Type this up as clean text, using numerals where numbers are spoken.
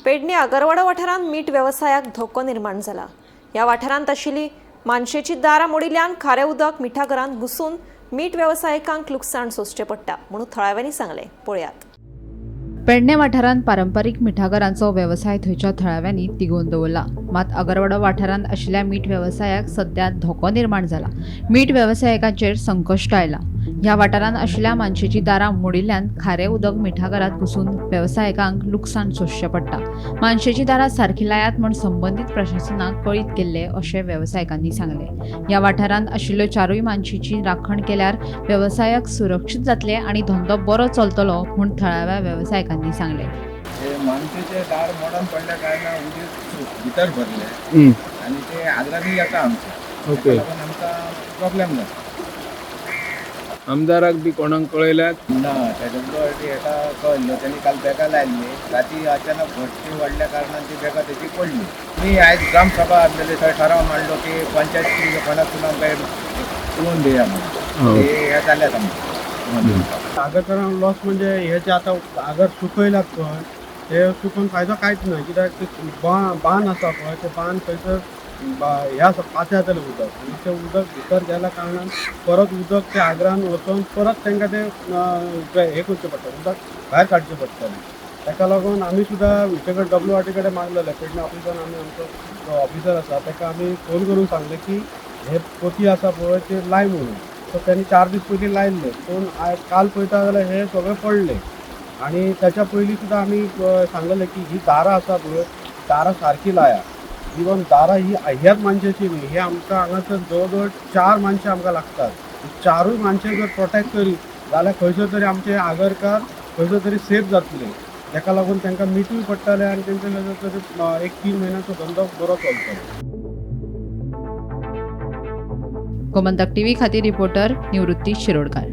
पेडणे आगरवाडो वाठारांत मीठ वेवसायाक धोको निर्माण जाला. ह्या वाठारांत आशिल्ली मानशेची दारां मोडिल्ल्यान खारें उदक मिठागरांत घुसून मीठ वेवसायिकांक लुकसाण सोंसचें पडटा म्हणून थळाव्यांनी सांगलें. पळयात. पेडणे वाठारांत पारंपारीक मिठागरांचो वेवसाय थंयच्या थळाव्यांनी तिगोवन दवरला. मात आगरवाडो वाठारांत आशिल्ल्या मीठ वेवसायाक सध्या धोको निर्माण जाला. मीठ वेवसायिकांचेर संकश्ट आयला. ह्या वाठारांत आशिल्ल्या मानशेची दारां मोडिल्ल्यान खारें उदक मिठागरांत घुसून वेवसायिकांक लुकसाण सोंसचें पडटा. मानशेची दारां सारकी लायात म्हूण संबंदीत प्रशासनाक कळीत केल्लें अशें वेवसायिकांनी सांगलें. ह्या वाठारांत आशिल्ल्यो चारूय मानशेची राखण केल्यार वेवसायाक सुरक्षीत जातले आनी धंदो बरो चलतलो म्हूण थळाव्या वेवसायिकांनी सांगलें. ते मानशेचे दार मोडून पडल्या कारणान उदीक भितर भरले आनी ते आग्रांनी येता आमच्या. ओके. ताका लागून आमकां प्रॉब्लेम जाता. आमदाराक बी कोणाक कळयल्यात? ना, तेजो हेका कळ्ळो, तेणी काल बॅगां लायल्ली. राती अचानक भरती वाडल्या कारणान ती बॅगां तेजी पडली. मी आयज ग्रामसभा आसलेली, थंय ठराव मांडलो की पंचायती कोणाकून आमकां उलोवन दिया म्हणून. ते हे जाल्यात आमकां. आगरकरांक लॉस म्हणजे हे जे आतां आगर सुकयल्यात पळय, ते सुकोवन फायदो कांयच ना. कित्याक ते बांद आसा पळय, ते बांद थंयसर हे आसा, पात्या जातलें उदक आनी तें उदक भितर गेल्या कारणान परत उदक ते आगरान वचोन परत तांकां ते हे करचें पडटा, उदक भायर काडचें पडटलें. ताका लागून आमी सुद्दां हेचे कडेन WRT कडेन मागलेलें. पेडणे ऑफिसान आमी आमचो जो ऑफिसर आसा ताका आमी फोन करून सांगलें की हे पोती आसा पळय ते लाय म्हणून. सो त्यांनी 4 दीस पयलीं लायल्ले, पूण काल पळयता जाल्यार हे सगळे पडले. आनी त्याच्या पयलीं सुद्दां आमी सांगलेलें की ही दारां आसा पळय, दारां सारकी लाया. इवन दारां ही ह्याच मानशेची न्ही, हे आमकां हांगासर जवळ जवळ 4 मानशे आमकां लागतात. चारूय मानशे जर प्रोटेक्ट करीत जाल्यार खंयसर तरी आमचे आगरकार खंयसर तरी सेफ जातले. ताका लागून तांकां मिठूय पडटलें आनी तेंचे खंयसर तरी एक 3 म्हयन्याचो धंदो बरो चलतलो. गोमंतक टीव्ही खातीर रिपोर्टर निवृत्ती शिरोडकार.